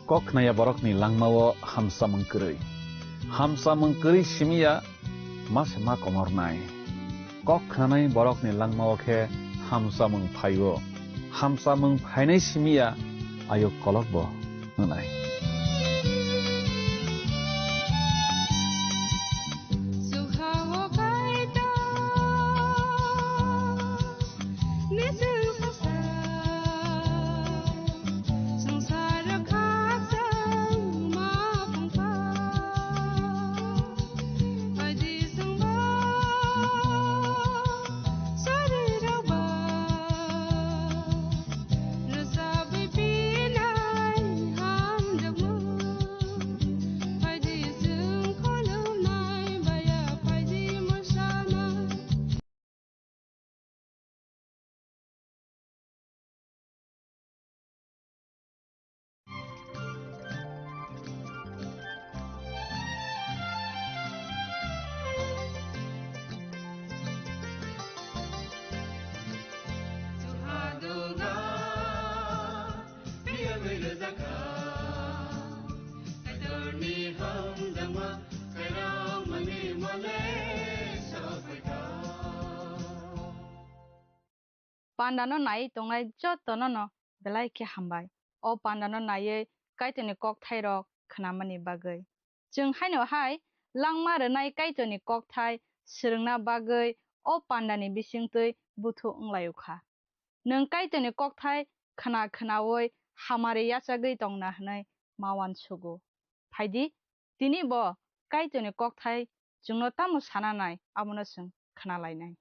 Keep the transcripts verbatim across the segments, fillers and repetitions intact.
Kok khnaya borokni langmao hamsamung kwrwi. Hamsamung kwrwi simi ya ma se ma komornai. Kok khnanai borokni langmao khe hamsamung phaio. Hamsamung phainai simi ya ayuk kolokbo wngnai. Pandano naiwi tongnai jotono no belai khe hambai. O pandano naiwi Kaitorni kokthairok khnamani bagwi. Chwng haino hai langma rwnai Kaitorni kokthai swrwngna bagwi o pandani bisingtwi buthu wnglaio kha. Nwng Kaitorni kokthai khna khnaui hamari yachagwi tongna hwnwi ma uansugo. Phaidi, tini bo Kaitorni kokthai chwngno tamo sana nai, abono chwng khna lainai.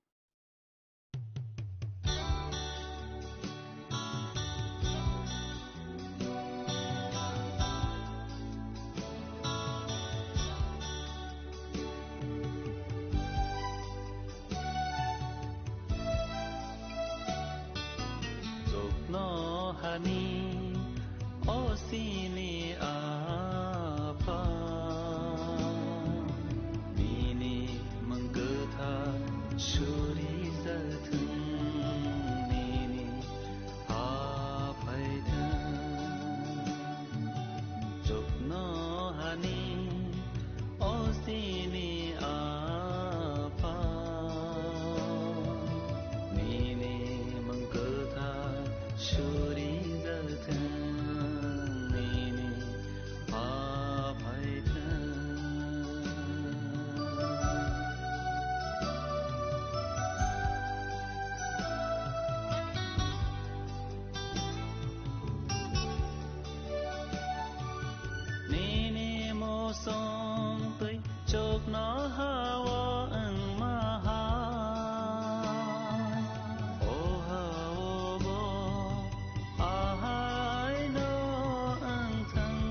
Chuknohani o chini Apha, nini mwng kwthar surijathwng, nini ha phaithwng. Chuknohani o chini Apha, nini mwng kwthar surijathwng, nini ha phaithwng. Nini muchung twi chuknoha-o wngma hai, o ha-o bo ahaino wngthwng.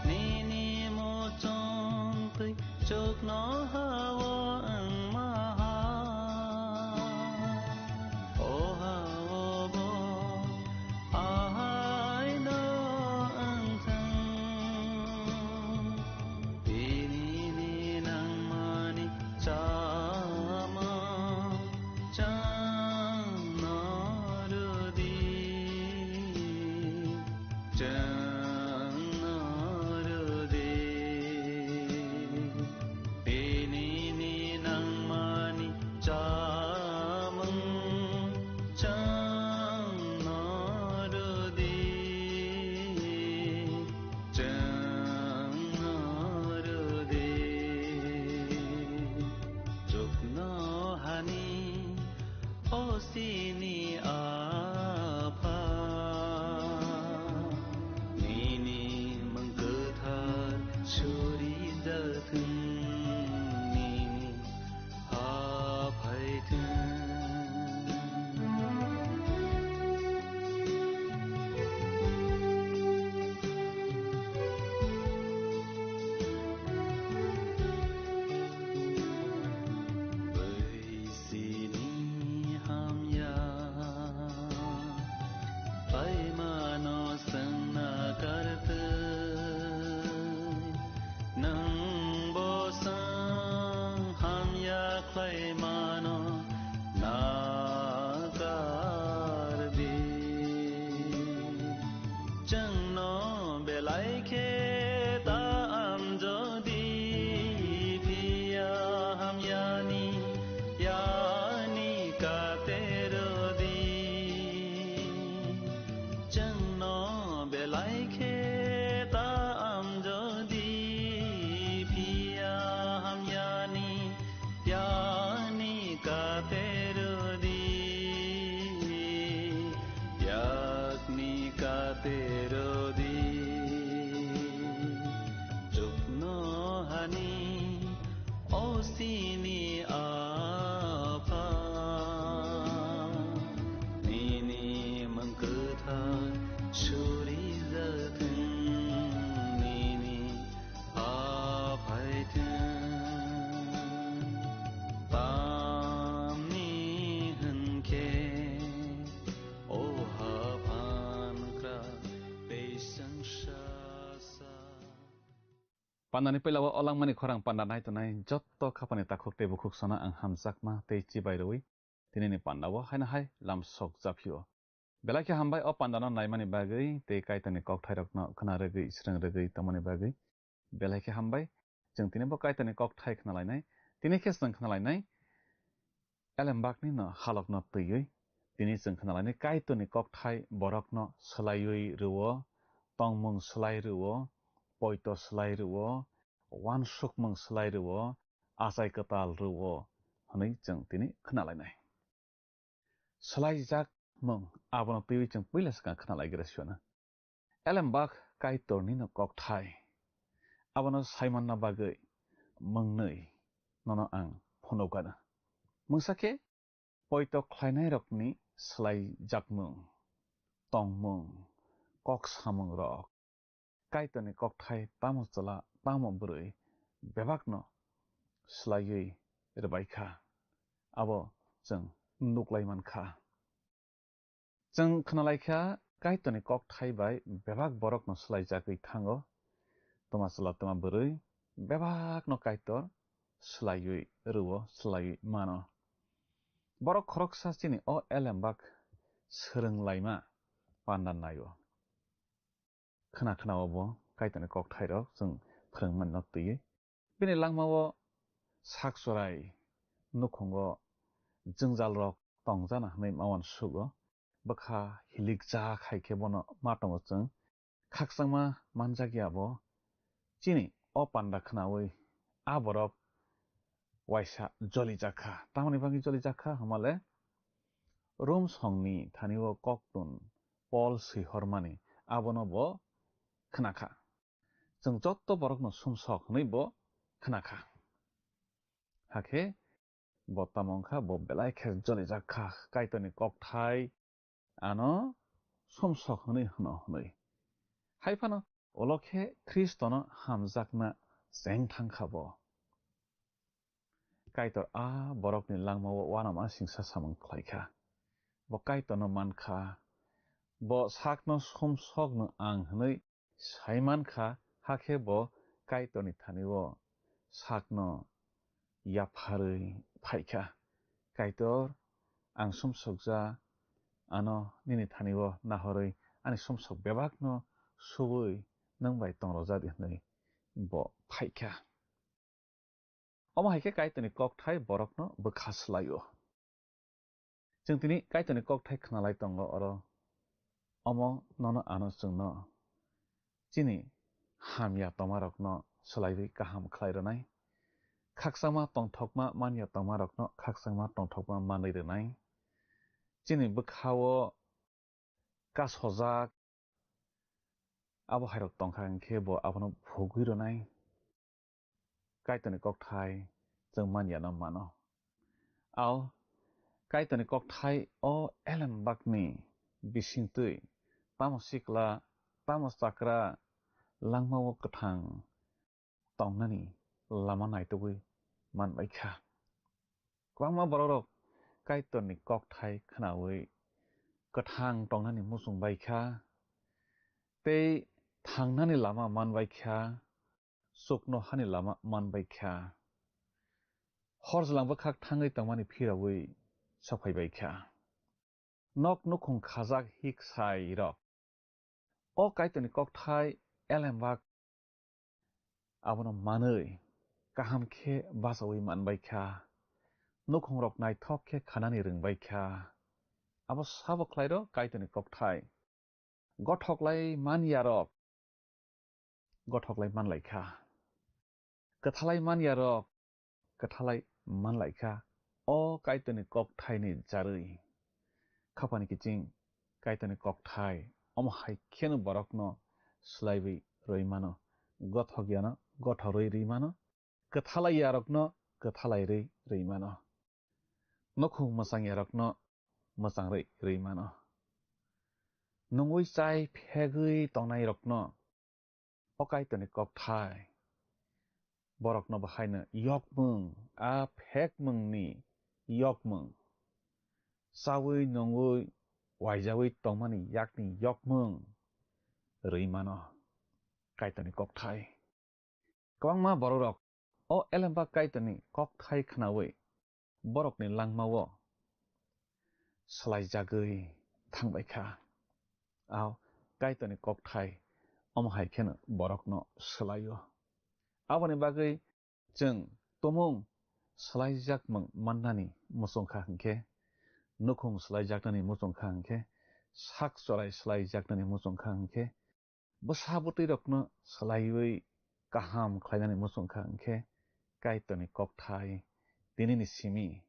Nini muchung twi chuknoha-o wngma hai, o ha-o bo ahaino wngthwng. Tinini nangmani chamung chwngno rwdi, chwngno rwdi. Tini Belai khe ta am jodi phiya hamyani, yani katero di. Chwngno belai khe ta am jodi phiya hamyani, yani katero di, yakni katero di. Chukno hani osini apa, nini mangkutha suri zateng, nini apai theng. Tamni hwnkhe, o haphan kra tei sangsa sa. Pandani puila o langmani khorang panda nai tonai jotto khapani takhuk tei bukhuk sana ang hamjakma tei chibai rwi tinini panda o haino hai lam sok japhio. Belai khe hambai o panda no naimani bagwi tei Kaitorni kokthairokno khna rwgwi srwng rwgwi tongmani bagwi. Belai khe hambai. Chwng tini bo Kaitorni kokthai khna lainai. Tini khe chwng khna lainai Elembakni no halokno twiwi. Tini chwng khna lainai Kaitorni kokthai borokno swlaiwi rwo, tongmung swlai rwo, poito swlai rwo, uansukmung swlai rwo, achai kwtal rwo hwnwi chwng tini khna lainai. Swlaijak mung abono twiwi chwng puila swkang khna lai gra sio na. Elembak Kaitorni no kokthai. Abono saimanna bagwi mungnwi nono ang phunukgana. Mungsa khe poito khlainairokni swlaijakmung, tongmung, kok samungrok, Kaitorni kokthai tamo chwla tamo bwrwi bebakno swlaiwi rwbaikha, abo chwng nuklai mankha. Chwng khnalaikha Kaitorni kokthai bai bebak borokno swlaijagwi thango. Twma chwla twma bwrwi bebakno Kaitor swlaiwi rwo, swlaiwi mano. Borok khoroksa chini o elembak swrwnglaima panda naio. Khna khna o bo Kaitorni kokthairok chwng phrwngmani no twiwi. Bini langmao sak chorai nukhungo jwngjalrok tongjana hwnwi ma uansugo. Bwkha hilikjak hai khe bono ma tongo chwng. Khakchangma manjakya bo chini o panda khnaui a borok waisa jolijakha. Tamoni bagwi jolijakha hwnmale Rom songni thani o koktun Pol swihormani abono bo khnakha. Chwng jotto borokno sumsok hwnwi bo khnakha. Hakhe bo tamo wngkha, bo belai khe jolijakha, Kaitorni kokthai ano sumsok hwnwi hwno hwnwi. Hai phano ulo khe Khristono hamjakna cheng thangkha bo. Kaitor a borokni langmao uanama singsa samung khlaikha. Bo Kaitorno mankha. Bo sakno sumsokno ang hwnwi sai mankha, hakhe bo Kaitorni thani-o sakno yapharwi phaikha. Kaitor, ang sumsokja, ano nini thani-o nahorwi ani sumsok bebakno subui nwng bai tongrojadi hwnwi bo phaikha. Omo hai khe Kaitorni kokthai borokno bwkha swlai-o. Chwng tini Kaitorni kokthai khnalai tongo oro. Omo nono ano chwngno chini hamya tongmarokno swlaiwi kaham khlai rwnai. Khakchangma tongthokma manya tongmarokno khakchangma tongthokma manwi rwnai. Chini bwkha-o kasojak abo hairok tongkha, hwnkhe bo abono phugwi rwnai. Kaitorni kokthai chwng manyano mano. Ao Kaitorni kokthai o elem bakni bisingtwi tamo sikla, tamo chakra langmao kwthang tongnani lama naitugwi manbaikha. Kwbangma bororok Kaitorni kokthai khnaui kwthang tongnani muchung baikha, tei thangnani lama manbaikha, chuknohani lama manbaikha. Horjwlang bwkhak thangwi tongmani phiraui sophaibaikha. Nok nukhung khajak hik sairok O Kaitorni kokthai elembak abono manwi kaham khe bachaui manbai kha, nukhungrok naithok khe khanani rwngbai kha. Abo sabo khlairo Kaitorni kokthai. Gothoklai man yarok gothoklai manlai kha. Kwthalai man yarok kwthalai manlai kha. O Kaitorni kokthaini jarwi. Khapani kiching Kaitorni kokthai omo hai kheno borokno swlaiwi rwi mano. Gothok yano gothorwi rwi mano. Kwthalai yarokno kwthalai rwi rwi mano. Nukhung mwchang yarokno mwchang rwi rwi mano. Nungwi chai phegwi tongnairokno o Kaitorni kokthai borokno bahaino yokmung, a phekmungni yokmung, chaui nungwi waijaui tongmani yakni yokmung rwi mano Kaitorni kokthai. Kwbangma bororok o elembak Kaitorni kokthai khnaui borokni langmao swlaijagwi thangbai kha. Ao Kaitorni kokthai omo hai kheno borokno swlaio. Aboni bagwi chwng tumung swlaijakmung mannani muchung kha hwnkhe, nukhung swlaijaknani muchung kha hwnkhe, sak chorai swlaijaknani muchung kha hwnkhe, bwsa bwtwi rokno swlaiwi kaham khlainani muchung kha hwnkhe, Kaitorni kokthai tinini simi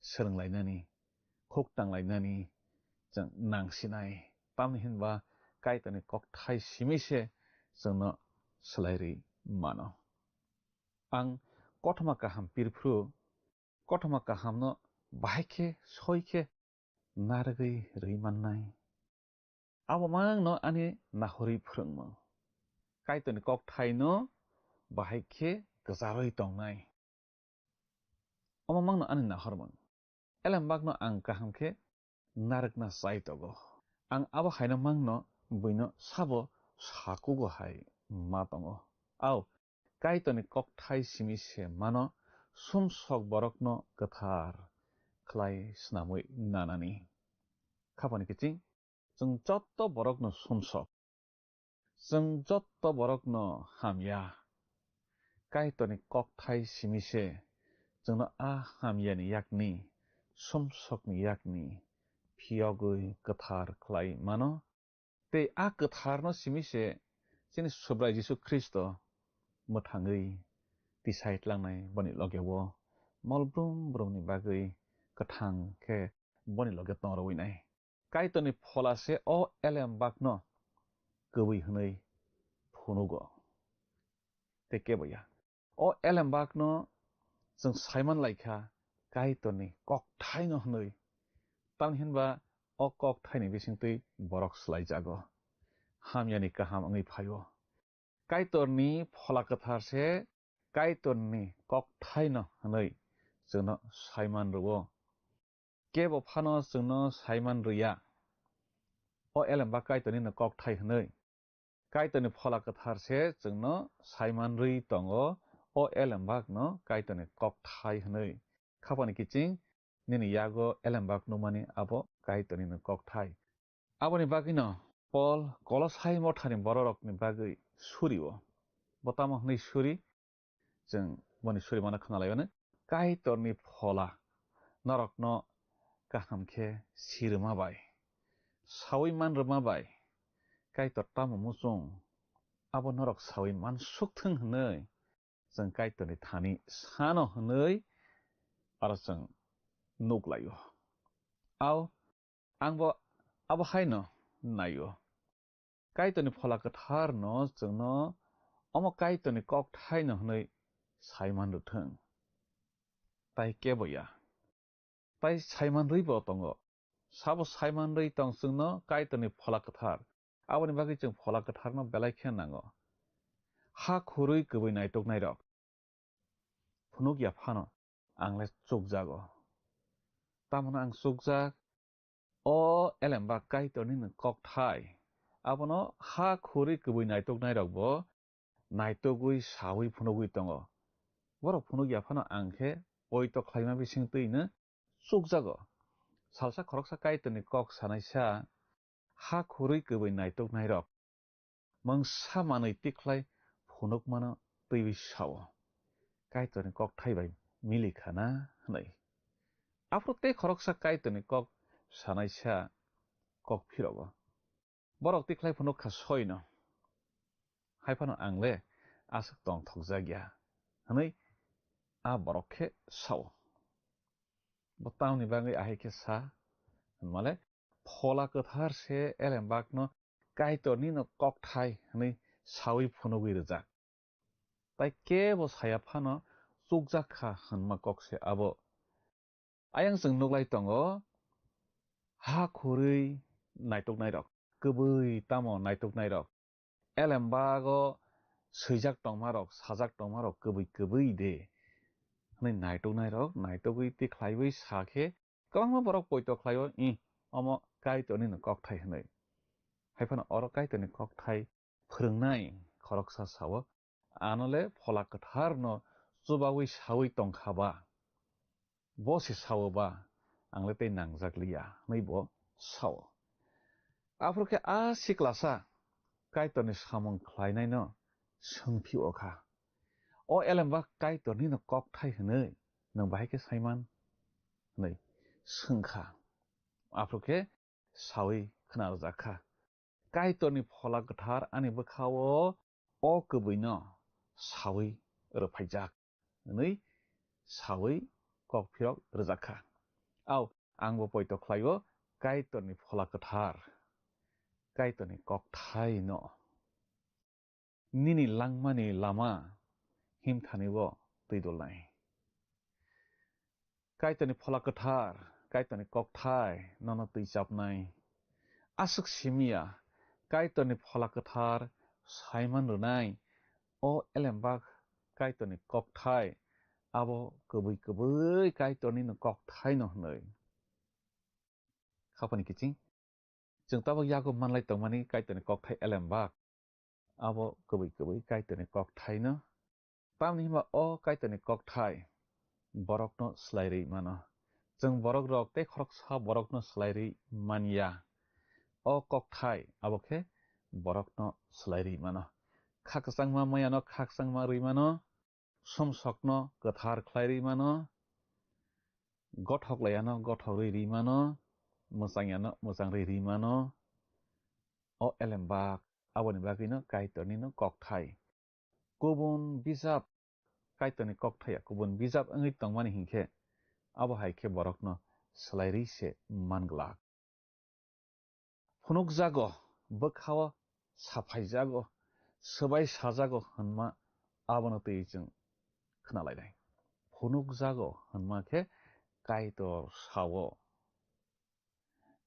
swrwnglainani, khuk tanglainani chwng nangsinai. Tamni hinba Kaitorni kokthai simi se chwngno swlairwi mano. Ang kothoma kaham pirphru, kothoma kahamno bahai khe soi khe narwgwi rwi mannai. Abo mangno ani nahorwi phwrwngmung. Kaitorni kokthaino bahai khe kwcharwi tongnai. Omo mangno ani nahormung. Elembakno ang kaham khe narwkna chai tongo. Ang abo haino mangno buino sabo sakugo hai ma tongo. Ao, Kaitorni kokthai simi se mano sumsok borokno kwthar khlai snamwi nanani. Khapani kiching, chwng jotto borokno sumsok, chwng jotto borokno hamya. Kaitorni kokthai simi se chwngno a hamyani yakni, sumsokni yakni phiyogwi kwthar khlai mano. Tei a kwtharno simi se chini Subrai Jisu Khristo mwthangwi tisai tlangnai boni logeo mol brum brumni bagwi kwthang khe boni loge tong rwinai. Kaitorni phola se o elembakno kwbwi hwnwi phunugo. Tei kebo ya. O elembakno chwng saiman lai kha Kaitorni kokthaino hwnwi. Tamni hinba o kokthaini bisingtwi borok swlaijago. Hamyani kaham wngwi phaio. Kaitorni phola kwthar se Kaitorni kokthaino hwnwi chwngno saiman rwo. Kebo phano chwngno saiman rwya. O elembak Kaitornino kokthai hwnwi. Kaitorni phola kwthar se chwngno saiman rwi tongo, o elembakno Kaitorni kokthai hwnwi. Khapani kiching nini yago elembak nukmani abo Kaitornino kokthai. Aboni bagwino Pol Kolosai mothani bororokni bagwi surio. Bo tamo hwnwi suri? Chwng boni suri mano khna laio, Kaitorni phola norokno kaham khe sirwma bai, saui man rwma bai, Kaitor tamo muchung, abo norok saui man suk thung hwnwi chwng Kaitorni thani sano hwnwi aro chwng nuk laio. Ao, ang bo abo haino naio. Kaitorni phola kwtharno chwngno omo Kaitorni kokthaino hwnwi saiman rwthwng. Tai kebo ya. Tai saiman rwibo tongo. Sabo saiman rwi tong chwngno Kaitorni phola kwthar. Aboni bagwi chwng phola kwtharno belai khe nango. Ha khurwi kwbwi naituknairok phunuk ya phano ang le chukjago. Tamoni ang chukjak, o elembak Kaitornino kokthai. Abono ha khurwi kwbwi naituknairokbo naitugwi saui phunugwi tongo. Borok phunuk ya phano ang khe poito khlaima bisingtwino chukjago. Salsa khoroksa Kaitorni kok sanaisa ha khurwi kwbwi naituknairok mungsa manwi tikhlai phunukmano twiwi sao, "Kaitorni kokthai bai mili kha na?" hwnwi. Aphuru tei khoroksa Kaitorni kok sanaisa kok phirogo. Borok tikhlai phunuk kha soino. Hai phano ang le aswk tongthokjak ya, hwnwi a borok khe sao. Bo tamni bagwi ahai khe sa, hwnmale Phola Kwthar se Elembakno Kaitorni no kokthai hwnwi sawi phunugwi rwjak. Tai kebo saya phano chukjak kha hwnma kok se abo. Ayang chwng nuklai tongo, ha khurwi naituknairok, kwbwi tamo naituknairok, Elembago swijak tongmarok, sajak tongmarok kwbwi kwbwi de hwnwi naituknairok naitugwi tikhlaiwi sa khe kwbangma borok poito khlaio, "Ih, omo Kaitorni no kokthai," hwnwi. Hai phano oro Kaitorni kokthai phwrwngnai khoroksa sao, "Ano le Phola Kwthar no chubawi sawi tongkha ba, bo se sao ba, ang le tei nangjak liya," hwnwi bo sao. Aphuru khe a siklasa Kaitorni samung khlainaino swngphio kha, "O Elembak, Kaitorni no kokthai hwnwi nwng bahai khe saiman?" hwnwi swngkha. Aphuru khe sawi khna rwjak kha, "Kaitorni Phola Kwthar ani bwkhao o kwbwino sawi rwphaijak," hwnwi sawi kok phirok rwjak kha. Au, angbo poito khlaio Kaitorni Phola Kwthar, Kaitorni kokthai no. Nini langmani lama himthanibo twi dolnai. Kaitorni Phola Kwthar, Kaitorni kokthai nono twi chapnai. Aswk simiya, Kaitorni Phola Kwthar saiman rwnai, o Elembak Kaitorni kokthai, abo kwbwi kwbwi Kaitorni no kokthai no hwnwi. Khapani kiching. Chwng tabuk yago manlai tongmani Kaitorni kokthai Elembak. Abo kwbwi kwbwi Kaitorni kokthaino. Tamni hwnba o Kaitorni kokthai borokno swlai rwi mano. Chwng borok rok tei khoroksa borokno swlai rwi man ya. O kokthai abo khe borokno swlai rwi mano. Kha kwchangma mayano kha kwchangma rwi mano. Sumsokno kwthar khlai rwi mano, gothok laiyano gothok rwi rwi mano, mwchangyano mwchang rwi rwi mano. O Elembak aboni bagwino Kaitornino kokthai. Kubun bijap Kaitorni kokthai ya kubun bijap wngwi tongmani hinkhe abo hai khe borokno swlai rwi se man glak. Phunukjago, bwkhao saphaijago, swbai sajago hwnma abono twi chwng khna lainai. Phunukjago hwnma khe Kaitor sao.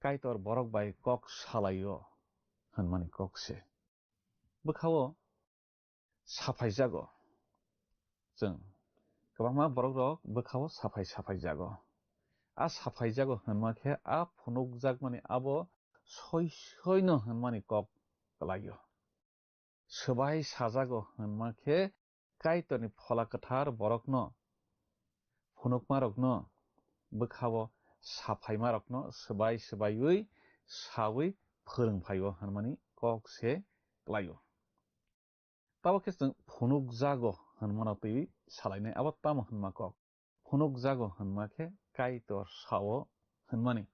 Kaitor borok bai kok salaio hwnmani kok se. Bwkhao saphaijago. Chwng kwbangma borok rok bwkhao saphai saphaijago. A saphaijago hwnma khe a phunukjakmani abo soi soino hwnmani kok kwlaio. Swbai sajago hwnma khe Kaitorni Phola Kwthar borokno phunukmarokno bwkhao saphaimarokno swbai swbaiwi sawi phwrwng phaio hwnmani kok se kwlaio. Tabuk khe chwng phunukjago hwnmano twiwi salainai, abo tamo hwnma kok? Phunukjago hwnma khe Kaitor sao hwnmani.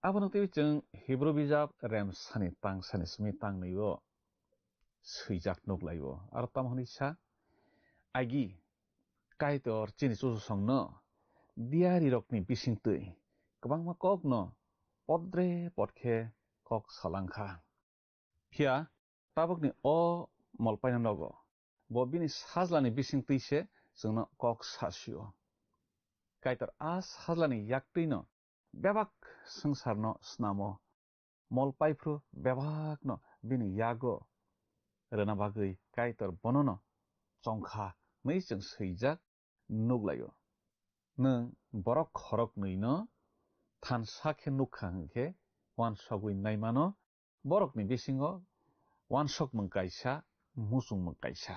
Abono twiwi chwng Hibru bijap remsani tangsani simi tangnaio swijak nuklaio. Aro tamo hwnwi sa, agi Kaitor chini chuchusongno diyarirokni bisingtwi kwbangma kokno podre pod khe kok salangkha. Phiya tabukni o molpaino nogo, bo bini sajlani bisingtwi se chwngno kok sasio. Kaitor a sajlani yaktwino bebak swngcharno snamo. Molpai phru bebakno bini yago rwna bagwi Kaitor bonono chongkha hwnwi chwng swijak nuklaio. Nwng borok khoroknwino thansa khe nukha hwnkhe uansugwi naimano, borokni bisingo uansukmung kaisa, muchungmung kaisa.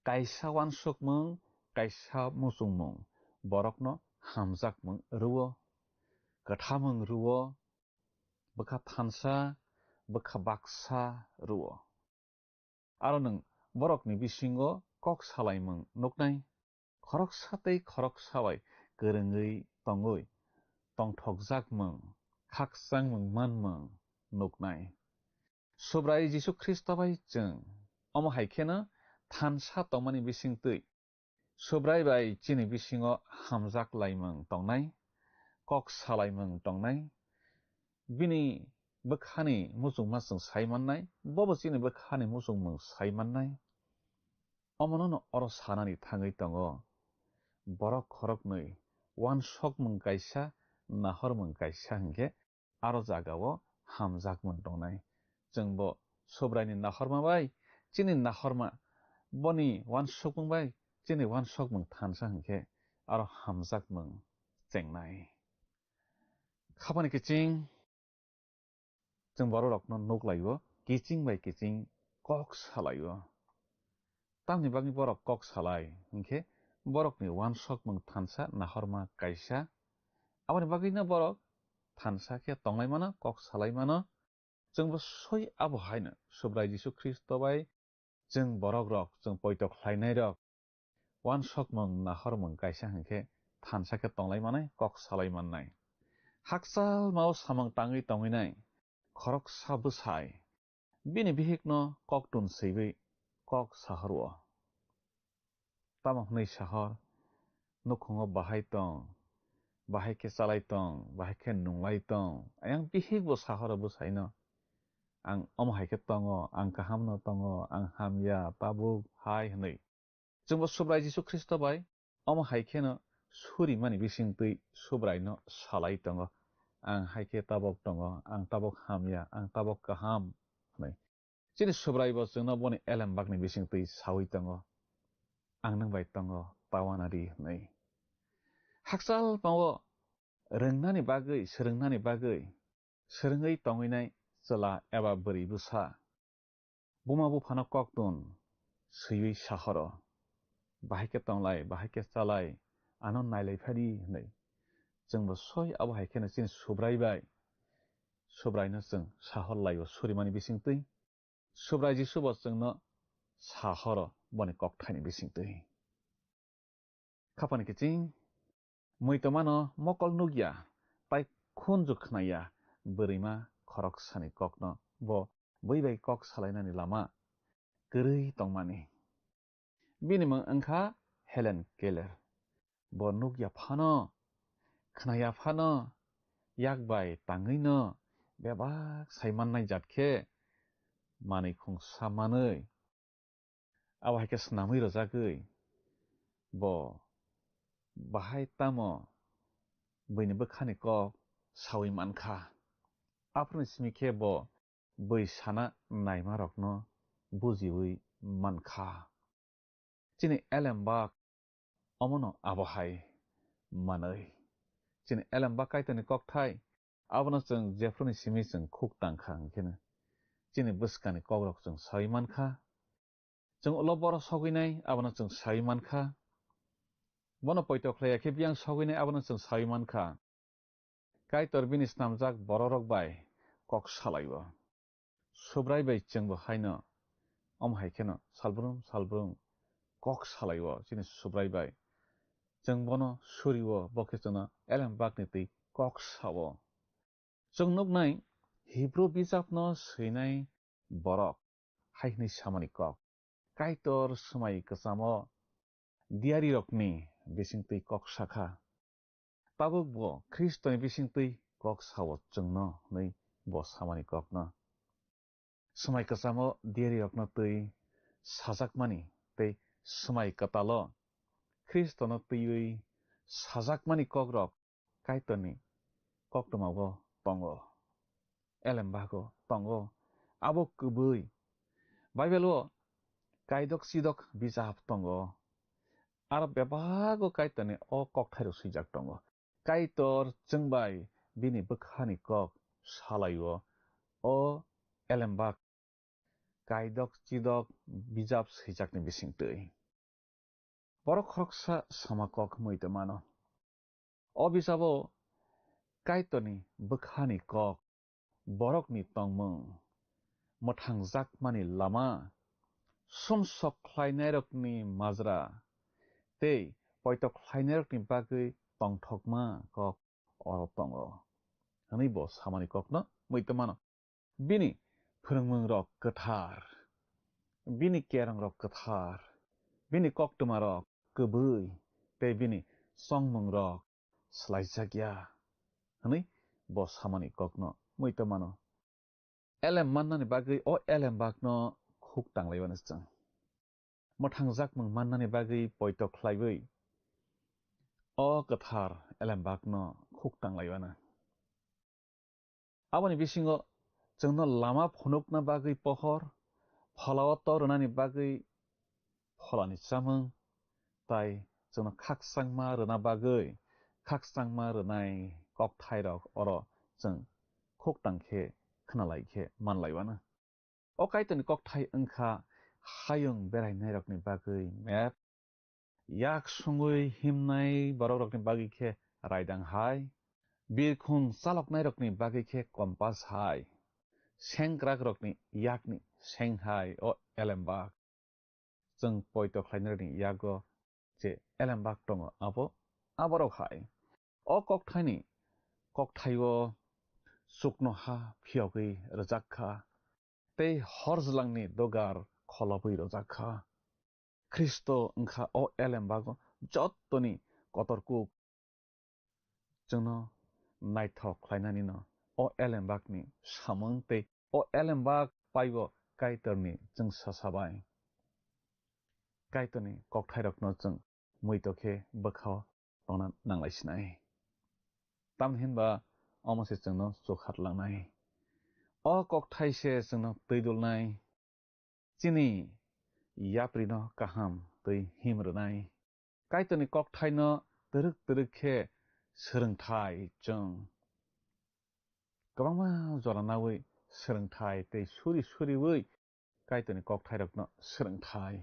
Kaisa uansukmung, kaisa muchungmung borokno hamjakmung rwo, kwthamung rwo, bwkha thansa, bwkha baksa rwo. Aro nwng borokni bisingo kok salaimung nuknai, khoroksa tei khoroksa bai kwrwngwi tongwi tongthokjakmung, khakchangmung manmung nuknai. Subrai Jisu Khristo bai chwng omo hai kheno thansa tongmani bisingtwi Subrai bai chini bisingo hamjak laimung tongnai, kok salaimung tongnai, bini bwkhani muchungma chwng sai mannai, bobo chini bwkhani muchungmung sai mannai. Omono no oro sanani thangwi tongo, borok khoroknwi wansokmung kaisa, nahormung kaisa hinkhe aro jagao hamjakmung tongnai. Chwngbo Subraini nahorma bai chini nahorma, boni wansokmung bai chini wansokmung thansa hinkhe aro hamjakmung chengnai. Khapani kiching chwng bororokno nuklaio, kiching bai kiching kok salaio. Tamni bagwi borok kok salai hinkhe borokni wansokmung thansa nahorma kaisa. Aboni bagwino borok thansa khe tonglai mano, kok salai mano. Chwngbo soi abo haino Subrai Jisu Khristo bai chwng borok rok, chwng poito khlainai rok, wansokmung nahormung kaisa hinkhe thansa khe tonglai manai, kok salai mannai. Hakchal mao samung tangwi tongwinai khoroksa bwsai bini bihikno koktun swiwi kok sahorwo. Tamo hwnwi sahor, nukhungo bahai tong, bahai khe chalai tong, bahai khe nunglai tong. Ayang bihikbo sahoro bwsaino, "Ang omo hai khe tongo, ang kahamno tongo, ang hamya, tabuk hai," hwnwi. Chwngbo Subrai Jisu Khristo bai omo hai kheno surimani bisingtwi Subraino salai tongo, "Ang hai khe tabok tongo, ang tabok hamya, ang tabok kaham," hwnwi. Chini Subraibo chwngno boni elembakni bisingtwi saui tongo, "Ang nwng bai tongo, ta uanadi," hwnwi. Hakchal pao rwngnani bagwi, swrwngnani bagwi swrwngwi tongwinai chwla eba bwrwi bwsa, buma buphano koktun swiwi sahoro, "Bahai khe tonglai, bahai khe chalai, ano nailai phadi," hwnwi. Chwngbo soi abo hai kheno chini Subrai bai, Subraino chwng sahor laio surimani bisingtwi. Subrai Jisubo chwngno sahoro boni kokthaini bisingtwi. Khapani kiching, muitomano mokol nukya, tai khunju khnaya bwrwima khoroksani kokno bo bui bai kok salainani lama kwrwi tongmani. Bini mung wngkha Helen Keller. Bo nukya phano, khnaya phano, yak bai tangwino bebak sai mannai jat khe manwi khungsa manwi, abo hai khe snamwi rwjagwi bo bahai tamo buini bwkhani kok saui mankha. Aphuruni simi khe bo bui sana naimarokno bujiui mankha. Chini elembak omono abo hai manwi. Chini elembak Kaitorni kokthai abono chwng jephuruni simi chwng khuk tangkha hwnkheno chini bwskangni kokrok chwng saui mankha. Chwng ulo boro sogwinai abono chwng saui mankha. Bono poito khlaiya khe biyang sogwinai abono chwng saui mankha. Kaitor bini snamjak bororok bai kok salaio. Subrai bai chwngbo haino, omo hai kheno salbrum salbrum kok salaio chini Subrai bai. Chwng bono surio, bo khe chwngno elembakni twi kok sao. Chwng nuknai Hibru bijapno swinai borok hai hwnwi samani kok, Kaitor swmai kwchamo diyarirokni bisingtwi kok sakha. Tabuk bo Khristoni bisingtwi kok sao chwngno hwnwi bo samani kokno. Swmai kwchamo diyarirokno twi sajakmani tei swmai kwtalo Khristono twiwi sajakmani kokrok Kaitorni koktwmao tongo, elembago tongo. Abo kwbwi Bible-o kaidok chidok bijap tongo. Aro bebago Kaitorni o kokthairok swijak tongo. Kaitor chwng bai bini bwkhani kok salaio, o elembak kaidok chidok bijap swijakni bisingtwi. Borok khoroksa sama kok hwnwi tongmano. O bijabo Kaitorni bwkhani kok, borokni tongmung, mwthangjakmani lama, sumsok khlainairokni majra tei poito khlainairokni bagwi tongthokma kok oro tongo, hwnwi bo samani kokno muitu mano. Bini phwrwngmungrok kwthar, bini kerongrok kwthar, bini koktwmarok kwbwi tei bini chongmungrok swlaijakya, hwnwi bo samani kokno muitu mano. Elem mannani bagwi o elembakno khuk tanglaiwano chwng. Mwthangjakmung mannani bagwi poito khlaiwi o kwthar elembakno khuk tanglaiwano. Aboni bisingo chwngno lama phunukna bagwi pohor, pholao to rwnani bagwi pholani chamung, tai chwngno khakchangma rwna bagwi khakchangma rwnai kokthairok oro chwng khuk tang khe khwnalai khe manlaiwano. O Kaitorni kokthai wngkha hayung berainairokni bagwi map, yak sungwi himnai borokrokni bagwi khe raidang hai, birkhung chaloknairokni bagwi khe kompas hai, sengkrakrokni yakni seng hai o elembak. Chwng poito khlainairokni yago je elembak tongo, abo aborok hai. O kokthaini kokthaio chuknoha phiyogwi rwjak kha, tei horjlangni dogar kholobwi rwjak kha. Khristo wngkha o elembago jottoni kotor kuk. Chwngno naithok khlainanino o elembakni samung tei o elembak paibo Kaitorni chwngsasabai. Kaitorni kokthairokno chwng muitok khe bwkhao tongna nanglaisinai. Tamni hinba omo se chwngno chukhat langnai. O kokthai se chwngno twi dulnai. Chini yaprino kaham twi him rwnai. Kaitorni kokthaino twrwk twrwk khe swrwngthai chwng. Kwbangma jora naui swrwngthai tei suri suriui Kaitorni kokthairokno swrwngthai.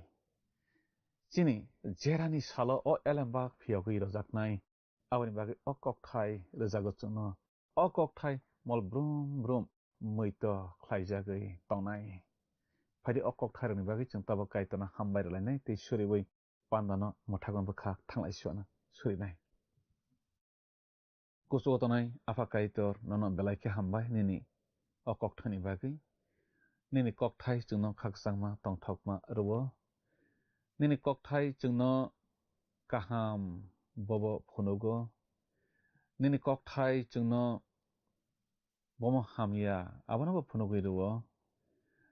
Chini jerani salo o elembak phiyogwi rojaknai, aboni bagwi o kokthai rwjago chwngno. O kokthai mol brum brum muitok khlaijagwi tongnai. Phaidi o kokthairokni bagwi chwng tabuk Kaitorno hambai rwlainai tei suriui pandano mwthangma bwkha thanglai suana surinai. Kuchugo tongnai Apha Kaitor, nono belai khe hambai nini o kokthaini bagwi. Nini kokthai chwngno khakchangma tongthokma rwo. Nini kokthai chwngno kaham bobo phunugo. Nini kokthai chwngno bomo hamya, abono bo phunugwi rwo.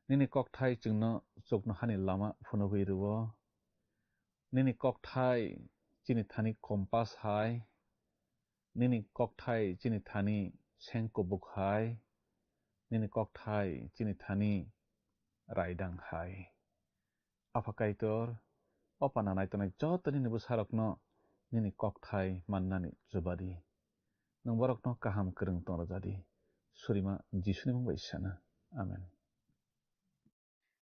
Nini kokthai chwngno chuknohani lama phunugwi rwo. Nini kokthai chini thani kompas hai. Nini kokthai chini thani seng kubuk hai. Nini kokthai chini thani raidang hai. Apha Kaitor, o panda naitongnai joto nini bwsarokno nini kokthai mannani chuba di. Nwng borokno kaham kwrwng tong rwja di. Surima Jisuni mung bai sana. Amen.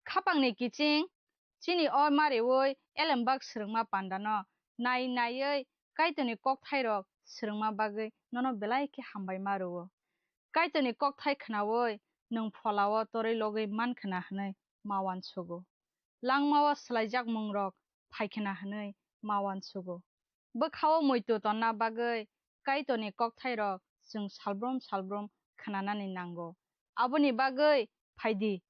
Khapangni kiching, chini o mariui elembak swrwngma pandano nai naiui Kaitorni kokthairok swrwngma bagwi nono belai khe hambai ma rwo. Kaitorni kokthai khnaui nwng pholao torwi logwi man khna hwnwi ma uansugo. Langmao swlaijak mungrok phai khna hwnwi ma uansugo. Bwkhao muitu tonna bagwi Kaitorni kokthairok chwng salbrum salbrum khnanani nango. Aboni bagwi phai di,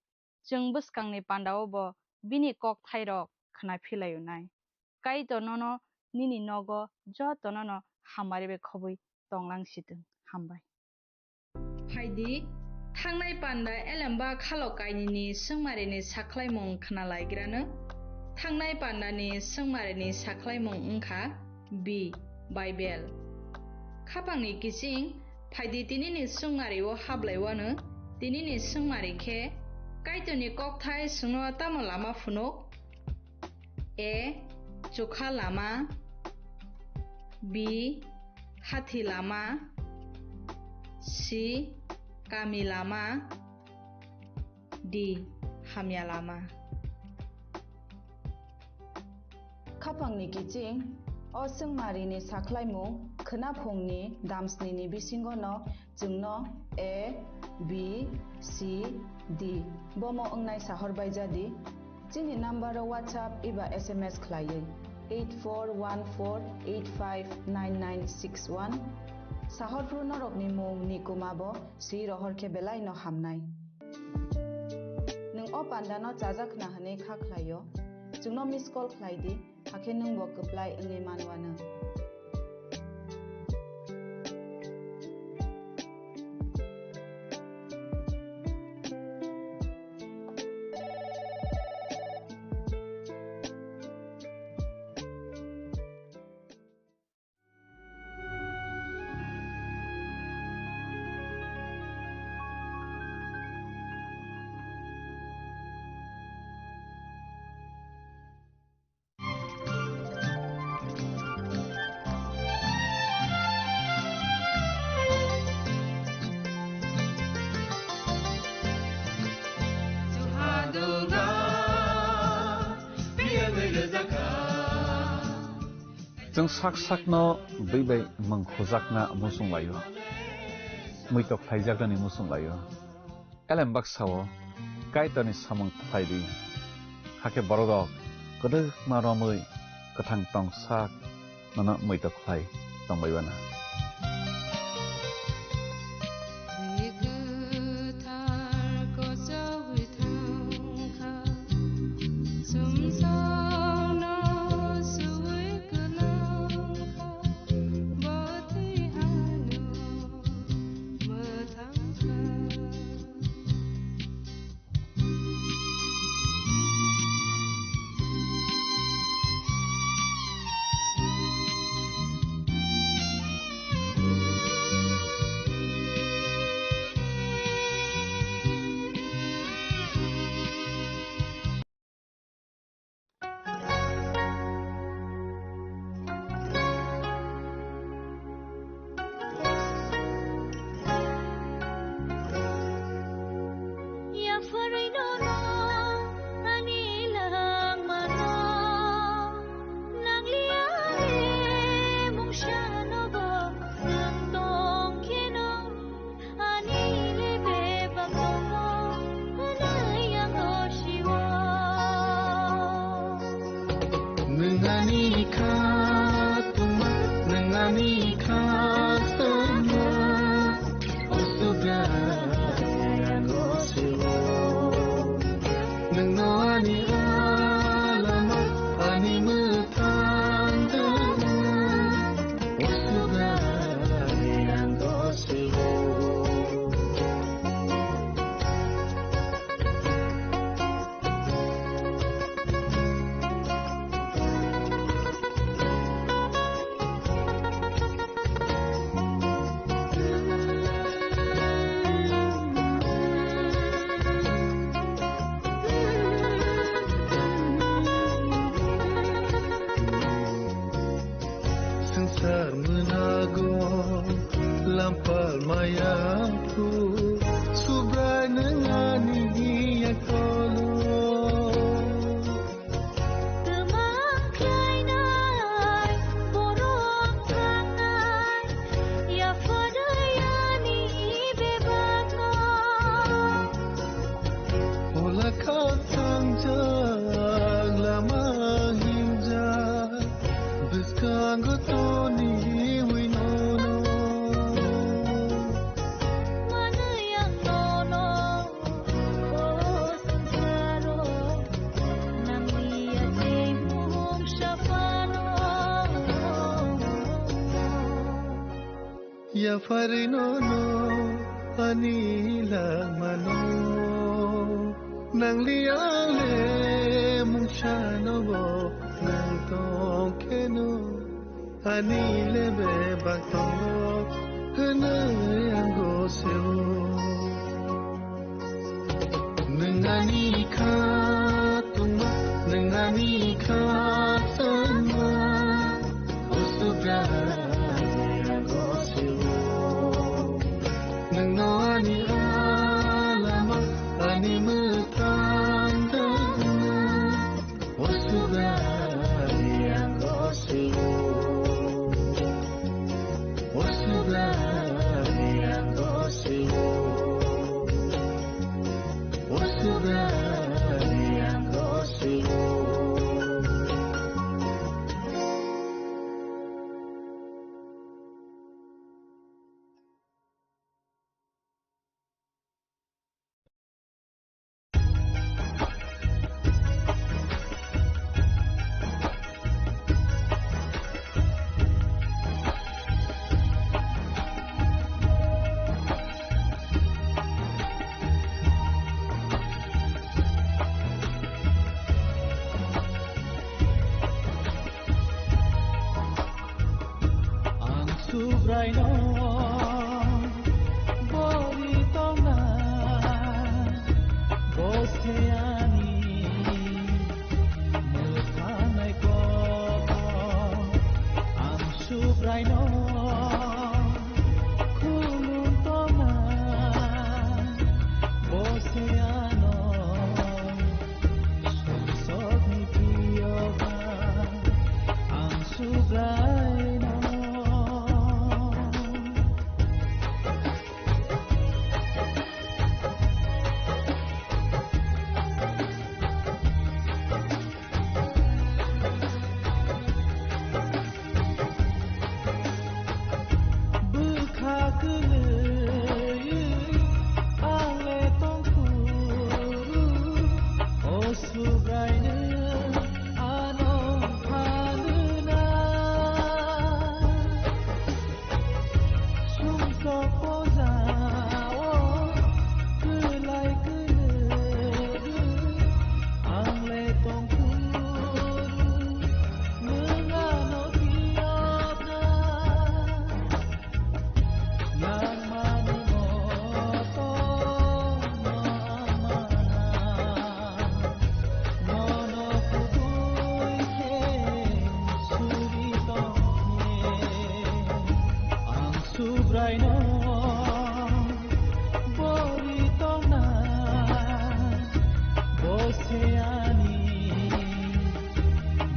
chwng bwskangni pandao bo bini kokthairok khna philaio nai. Kaitor nono nini nogo jotono no hamari bai khobwi tonglang sitwng. Hambai. Phaidi, thangnai panda elembak khalok kainwini swngmarini sakhlaimung khna laigrano. Thangnai pandani swngmarini sakhlaimung wngkha B, Bible. Khapangni kiching, phaidi tinini swngmari o hablai wano, tinini swngmari khe, Kaitorni kokthai chwngno tamo lama phunuk? A, chukha lama. B, hathi lama. C, kami lama. D, hamya lama. Khapangni kiching, o swngmarini sakhlaimung khwnaphungni damsnini bisingono chwngno A, B, C, D. Bomo wngnai sahor bai jadi. Chini number o WhatsApp eba S M S khlaiwi eight four one four eight five nine nine six one. Sahor phru norokni mung ni kuma bo swi rohor khe belai no hamnai. Nwng o panda no chajak khna hwnwi kha khlaio. Chwngno miss call khlai di. Hakhe nwng bo kwplai wngwi manwano. Chwng sak sakno bwi bai mwng khujakna muchung laio, muitok khlaijaknani muchung laio. Elem baksa-o Kaitorni samung khlai di, hakhe bororok kwdwkma romwi kwthang tong sak nono muitok khlai tongbai bana. Ani le bebak tongo, hwnwi ang o sio. Nwng ani kha tongma, nwng ani kha tongma, o Subrai ang o sio. Nwng no ani alama, ani mwthang tongma, o Subrai ang o sio. Swngchar mwnago lampal maya phu, Subrai nwng ani yakolo. Twmang khlainai, borok thangnai, yapharwi ani bebakno. Ola kha thangjak lama hingjak, bwskango toniwi nono. Manwi ang nono, o swngcharo, nangni yakni mung saphano. Yapharwi nono ani langmano, nangli ang le mungsano bo nang tong kheno, ani le bebak tongo hwnwi ang o sio. Nwng ani kha tongma, nwng ani kha tongma, o Subrai ang o sio. Nwng no ani alama, ani mwthang tongma, o Subrai ang o sio. O Subrai ang o sio. Subraino bori tongna, bo se ani mwthangwi kotor. Ang Subraino khulum tongna, bo se ano sumsokni phiyokha. Ang Subraino bwkha kwlwi ang le tongphuru, o Subraino ano phanwna. Sumsok pojao kwlai kwlwi ang le tongphuru, nwng ano phiyokna. Nangmani moto nangmana, nono kubui khe suri tongkhe. Ang Subraino bori tongna, bo se ani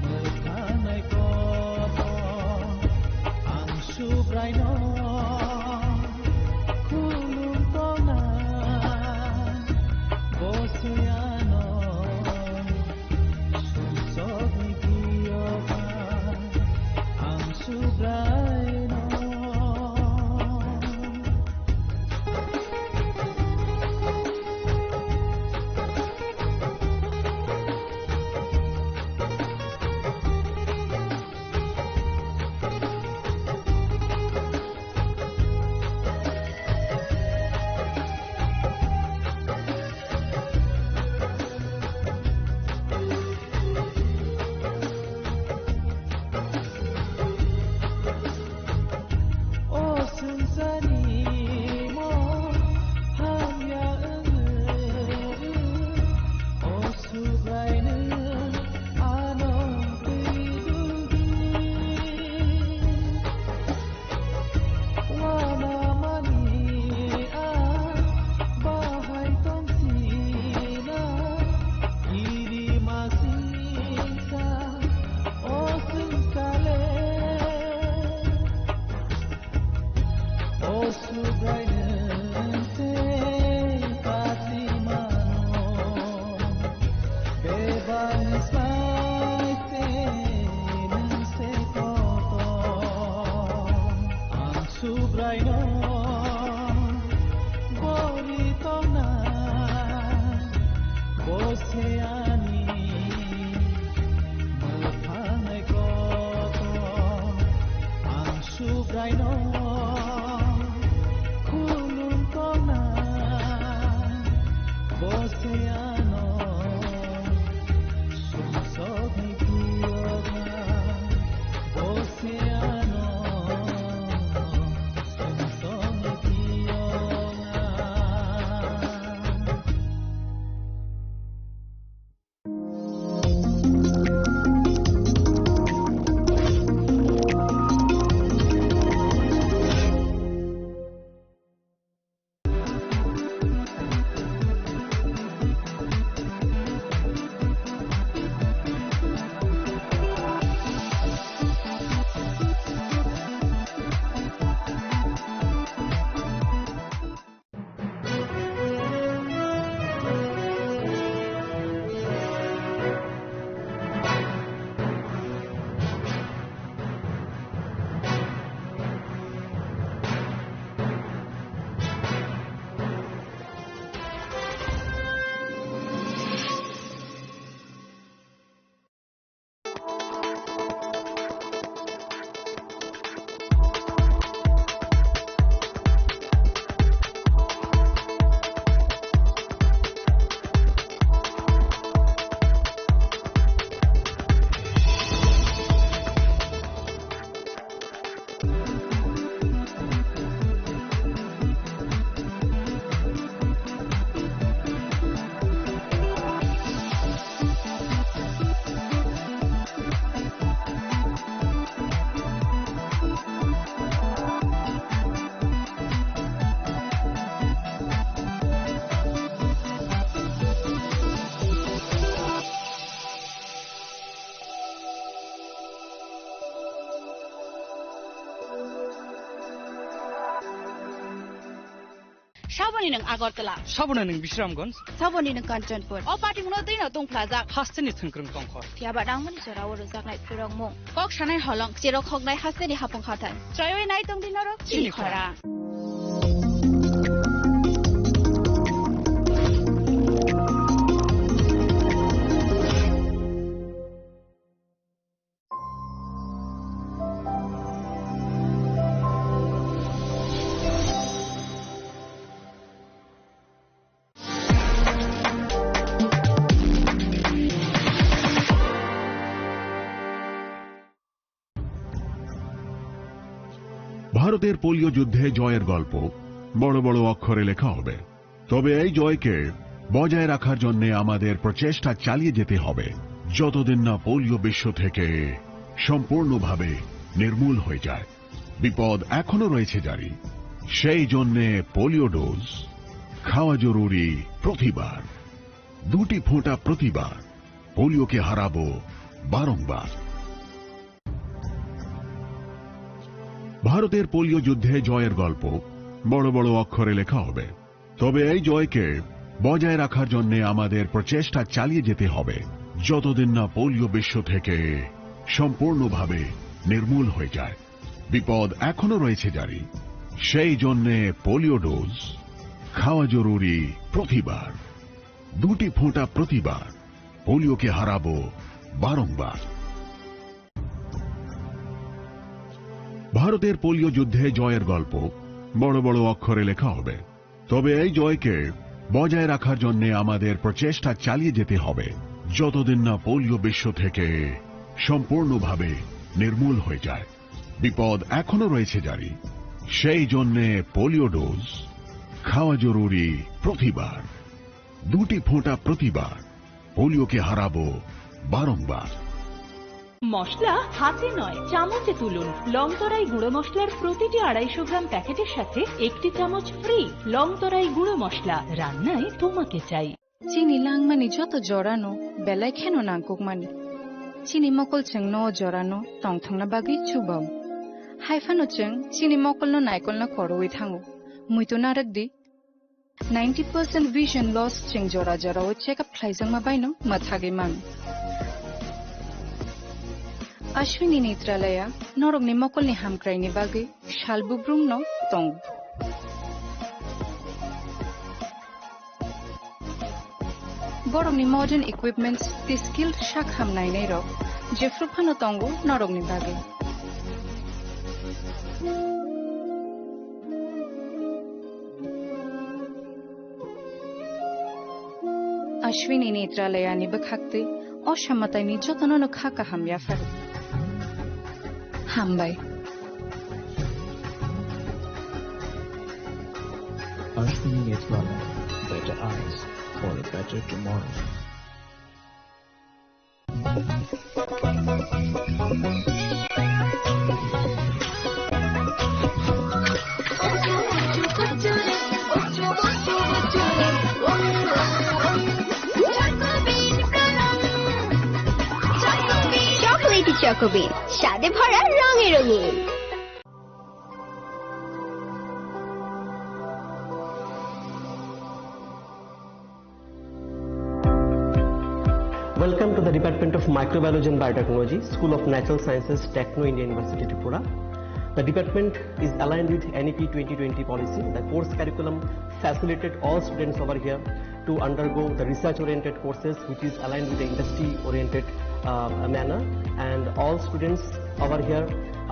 mwthangwi kotor. Ang Subraino khulum tongna, bo se ano sumsokni phiyokha. Ang Subraino O swngcharni mo hamya wngwi, o Subraino ano twi dugwi. Wanamani a bahai tongsinai, kiri masingsa o swngchale. O Subraino tei pati mano, bebani slai tei nwng se kotor. Ang Subraino bori tongna, bo se ani mwthangwi kotor. Ang Subraino khulum tongna, bo se ano sumsokni phiyokha, bo se ano sumsokni phiyokha. Saboni nwng Agartala. Saboni nwng Bisramganj. Saboni nwng Kanchanpur. O patimungno twino tungphlajak. Hasteni thwngkwrwng tongkhor. Phiya ba nangmani jorao rwjaknai phwrwngmung. Kok sanai holong, cherok hoknai hasteni hapung hathai. Chroiwi nai tongdi norok chini chini khorang. Khorang. ভারতের পোলিও যুদ্ধে জয়ের গল্প বড় বড় অক্ষরে লেখা হবে। তবে এই জয়কে বজায় রাখার জন্য আমাদের প্রচেষ্টা চালিয়ে যেতে হবে, যতদিন না পোলিও বিশ্ব থেকে সম্পূর্ণভাবে নির্মূল হয়ে যায়। বিপদ এখনো রয়েছে জারি। সেই জন্যে পোলিও ডোজ খাওয়া জরুরি প্রতিবার। দুটি ফোঁটা প্রতিবার। পোলিওকে হারাবো বারংবার। ভারতের পোলিও যুদ্ধে জয়ের গল্প বড় বড় অক্ষরে লেখা হবে। তবে এই জয়কে বজায় রাখার জন্য আমাদের প্রচেষ্টা চালিয়ে যেতে হবে, যতদিন না পোলিও বিশ্ব থেকে সম্পূর্ণভাবে নির্মূল হয়ে যায়। বিপদ এখনো রয়েছে জারি। সেই জন্যে পোলিও ডোজ খাওয়া জরুরি প্রতিবার। দুটি ফোঁটা প্রতিবার। পোলিওকে হারাবো বারংবার। ভারতের পোলিও যুদ্ধে জয়ের গল্প বড় বড় অক্ষরে লেখা হবে। তবে এই জয়কে বজায় রাখার জন্য আমাদের প্রচেষ্টা চালিয়ে যেতে হবে, যতদিন না পোলিও বিশ্ব থেকে সম্পূর্ণভাবে নির্মূল হয়ে যায়। বিপদ এখনো রয়েছে জারি। সেই জন্যে পোলিও ডোজ খাওয়া জরুরি প্রতিবার। দুটি ফোঁটা প্রতিবার। পোলিওকে হারাবো বারংবার। মশলা হাতে নয়, চামচে তুলুন। লংতরাই গুঁড়ো মশলার প্রতিটি আড়াইশো গ্রাম প্যাকেটের সাথে একটি চামচ ফ্রি। লংতরাই গুঁড়ো মশলা, রান্নায় তোমাকে চাই। Chini langmani joto jorano belai kheno nangkukmani. Chini mokol chwngno o jorano tongthokna bagwi chubao. Hai phano chwng chini mokolno naikolna korowi thango. Muitu narwk di. Ninety percent vision loss chwng jora jorao check up khlaijakma baino mwthagwi mano. Ashwini Netralaya norokni mokolni hamkraini bagwi sal bubrumno tongo. Borokni modern equipments tei skilled sak ham nainairok jephru phano tongo norokni bagwi. Ashwini Netralayani bwkhaktwi o samataini jotono no kha kaham yapharo. Hambai. Ashwini Netralaya, better eyes for a better tomorrow. Chocolatey চকোবিন, স্বাদে ভরা, রঙে রঙিন। Welcome to the Department of Microbiology and Biotechnology, School of Natural Sciences, Techno India University, Tripura. The department is aligned with N E P twenty twenty policy. The course curriculum facilitated all students over here to undergo the research-oriented courses, which is aligned with the industry-oriented, uh, manner. And all students over here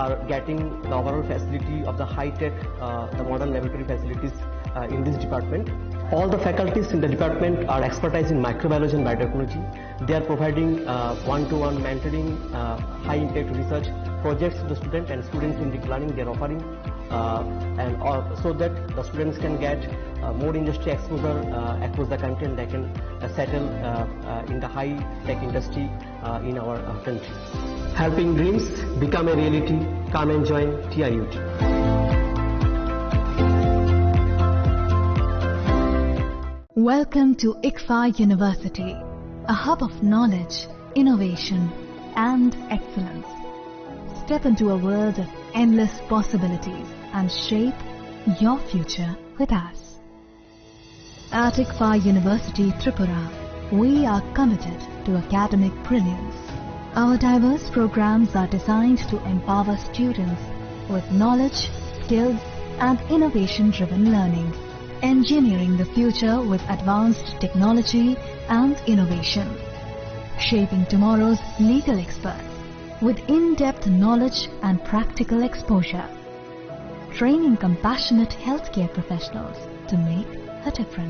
are getting the overall facility of the high-tech, uh, the modern laboratory facilities, uh, in this department. All the faculties in the department are expertise in microbiology and biotechnology. They are providing, uh, one-to-one mentoring, uh, high-impact research projects to the student and students in deep learning. They are offering, uh, and, uh, so that the students can get, uh, more industry exposure, uh, across the country, and they can, uh, settle, uh, uh, in the high-tech industry, uh, in our, uh, country. Helping dreams become a reality. Come and join T I U T. Welcome to ICFAI University, a hub of knowledge, innovation, and excellence. Step into a world of endless possibilities and shape your future with us. At ICFAI University Tripura, we are committed to academic brilliance. Our diverse programs are designed to empower students with knowledge, skills, and innovation-driven learning, engineering the future with advanced technology and innovation, shaping tomorrow's legal experts with in-depth knowledge and practical exposure, training compassionate healthcare professionals to make a difference.